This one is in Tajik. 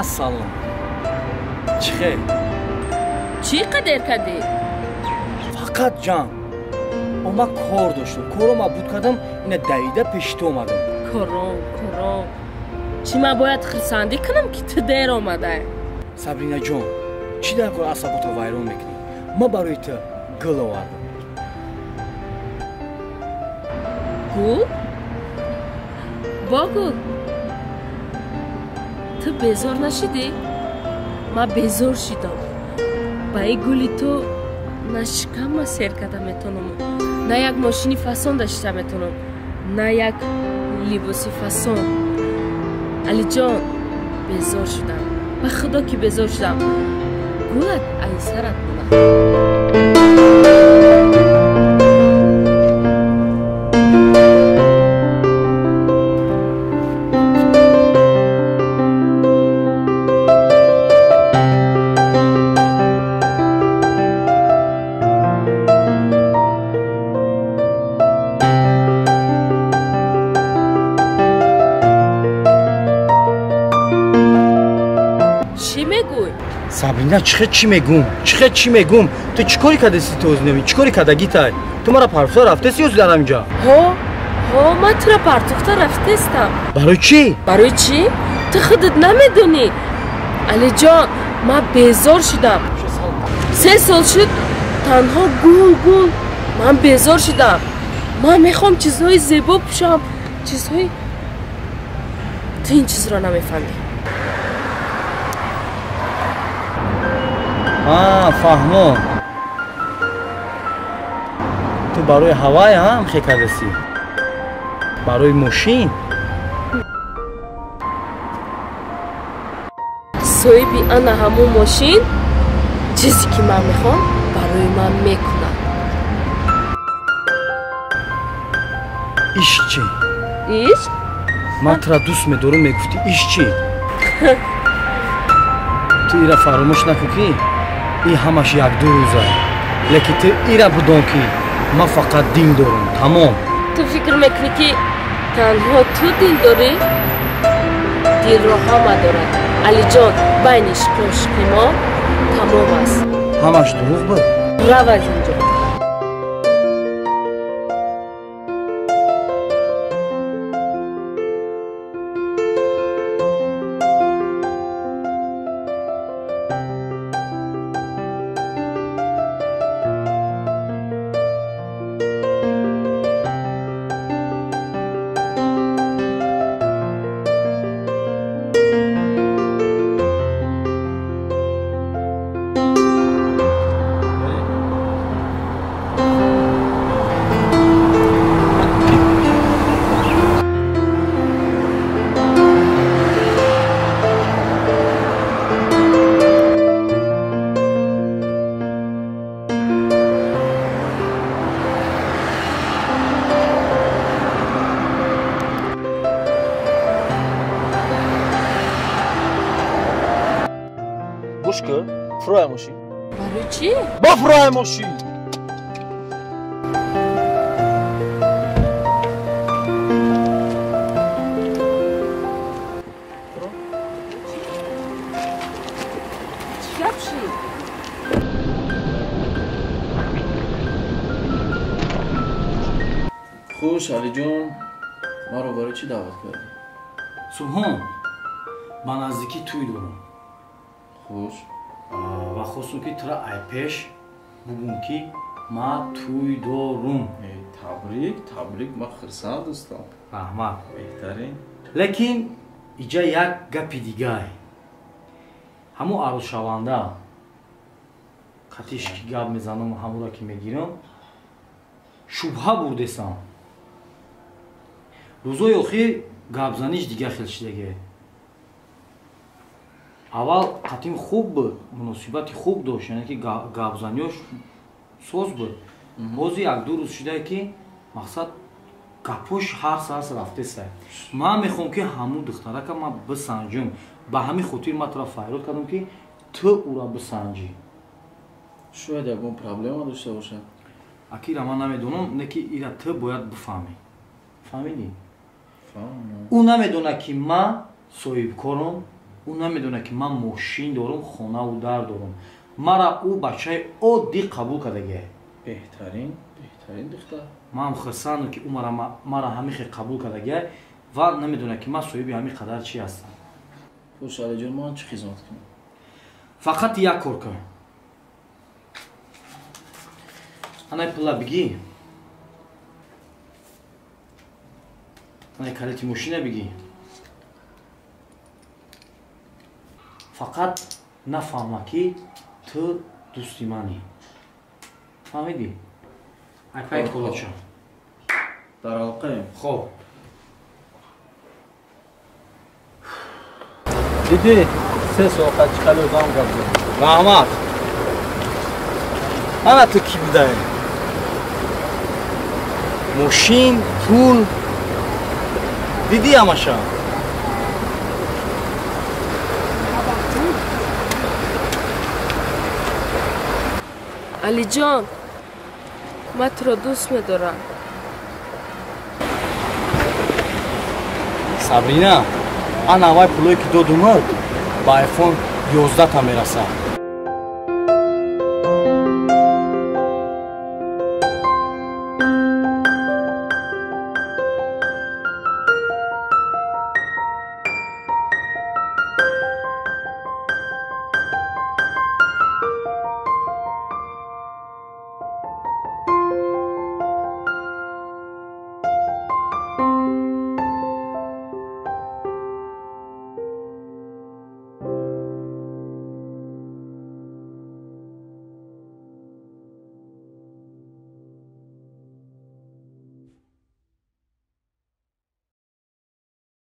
Ассалом. Чӣ хел? Чӣ қадер кардӣ? Фақат ҷанг. Ма кор доштам. Корро ма буд кардам, ина давида пеши ту омадам. Кором, кором. Чӣ ман бояд хурсандӣ кунам, ки ту дер омадай? Сабрина ҷон, чӣ дар кор асаботро вайрон мекунӣ? Ма барои ту гул овардам. Гул? Бо гул? Ту безор нашидӣ? Ман безор шидам. Ба ин гули ту на шикамма сер карда метавонам, на як мошини фасон дошта метавонам, на як либоси фасон. Алиҷон, безор шудам. Ба худо ки безор шудам. Гулат ай сарат монад. Сабрина, чихе чӣ мегум? Чихе чӣ мегум? Ту чӣ кори кардеси ту ознавӣ? Чӣ кори кардаги тай? Ту мара партуфта рафтеси ёз дар ҳаминҷа? Ҳо, ҳо, ман тура партуфта рафтестам. Барои чӣ? Барои чӣ? Ту худат намедонӣ. Алиҷон, ман безор шудам. 3 сол шуд танҳо гул гул. Ман безор шудам. Ман мехоҳам чизҳои зебо пӯшам, чизҳои ту ин чизро намефаҳмӣ. Фаҳмо. Ту барои ҳавай ҳам хе кардасӣ? Барои мошин? Соҳиби ана ҳамун мошин чизе ки ман мехоҳам барои ман мекунад. Ишқ чӣ? Ишқ? Ман тура дӯст медорам, мегуфтӣ ишқ чӣ? Ту ира фаромӯш накун ки ин ҳамаш як-ду рӯза. Лекин ту ира бидон ки ман фақат дил дорам, тамом. Ту фикр мекунӣ ки танҳо ту дил дорӣ? Дилро ҳама дорад. Алиҷон, байни ишқу ошиқи мо тамом аст. Ҳамаш дурӯғ буд? Рав аз инҷо. Фурӯя мошин. Барои чӣ? Ба фурӯя мошин. Чӣ гап шуд? Хуш, Алиҷон, маро барои чӣ даъват кардӣ? Субҳон, ба наздикӣ тӯй дорам. Хуш. Ва хостум ки тура айпеш бугум ки ман тӯй дорум. Табрик, табрик, ман хурсанд дӯстам. Раҳмат. Беҳтарин. Лекин иҷа як гапи дигай. Ҳамун арӯзшаванда қатиш ки гап мезанам, ҳамура ки мегирам, шубҳа бурдесам. Рӯзои охир гапзаниш дигар хел шидаге. Аввал қатим хуб буд, муносибати хуб дошт, яъне ки гапзаниёш соз буд. Бози як-ду рӯз шудае ки мақсад гапош ҳар сар рафтеса. Ман мехоҳам ки ҳамун духтарака ман бисанҷам. Ба ҳамин хотир ман тура фарёд кардам ки ту ӯра бисанҷӣ. Шояд ягон проблема дошта бошад. Аки ира ман намедонам, не ки ира ту бояд бифаҳмӣ. Фаҳмидӣ? Фаҳмам. Ӯ намедонад ки ман соҳибкорам, Ӯ намедонад, ки ман мошин дорум, хонаву дар дорум. Мара ӯ бачаи оддӣ қабул кардагиай. Беҳтарин, беҳтарин духтар. Ман хурсандам, ки ӯ мара ҳамин хел қабул кардагиай ва намедонад, ки ман соҳиби ҳамин қадар чӣ ҳастам. Хуш, Алиҷон, ман чӣ хизмат кунам? Фақат як кор кун. Анай пула бигӣ, анай калити мошина бигӣ. Фақат нафаҳма, ки ту дӯсти манӣ. Фаҳмидӣ? Айпай колача. Дар алоқаем. Хоб. Дидӣ, 3 соат чӣ хеле одам гап зад. Раҳмат. Ана ту кӣ будаӣ? Мошин, пул, дидӣ ҳамаша? Алиҷон, ман туро дӯст медорам. Сабрина, ана аввай пулое, ки додумад, ба айфон 11 та мерасад.